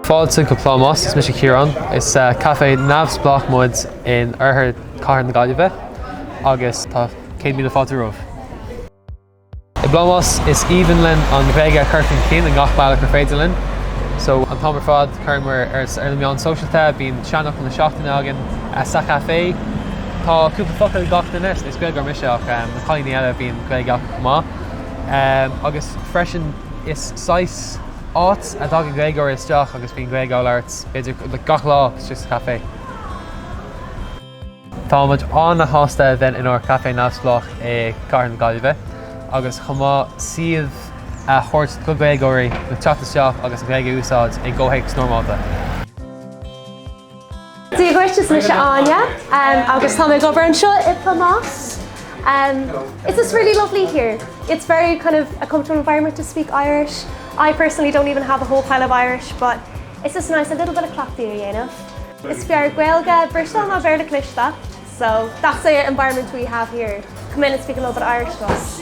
Fáilte go Plámás, is mise Ciarán. Is caife neamhspleách muid in oirthear chathair na Gaillimhe agus tá 100,000 fáilte romhaibh. I bPlámás is aoibhinn linn an Ghaeilge a chur chun cinn i ngach bealach gur féidir linn. So an t-am ar fad cuireamar ar ar na meáin sóisialta, bíonn seanfhocal na seachtaine againn sa chaife. Tá cúpla focal ag gach duine, is Gaeilgeoir mise ach na cailíní eile bíonn Gaeilge acu chomh maith. Agus freisin is saghas áit a dtagann Gaeilgeoirí isteach agus bíonn Gaeilge á labhairt b'fhéidir gach lá istigh sa chaife. Tá muid an-shásta a bheith inár caife neamhspleách i gcathair na Gaillimhe agus chomh maith suíomh a thabhairt do Ghaeilgeoirí le teacht isteach agus an Ghaeilge a úsáid i gcomhthéacs normálta. Dia dhuit, is mise Áine agus tá mé ag obair anseo i Plámás. It's just really lovely here. It's very kind of a comfortable environment to speak Irish. I personally don't even have a whole pile of Irish, but it's just nice a little bit of cleachtadh a dhéanamh. Is fearr Gaeilge briste ná Béarla cliste, so that's the environment we have here. Come in and speak a little bit of Irish to us.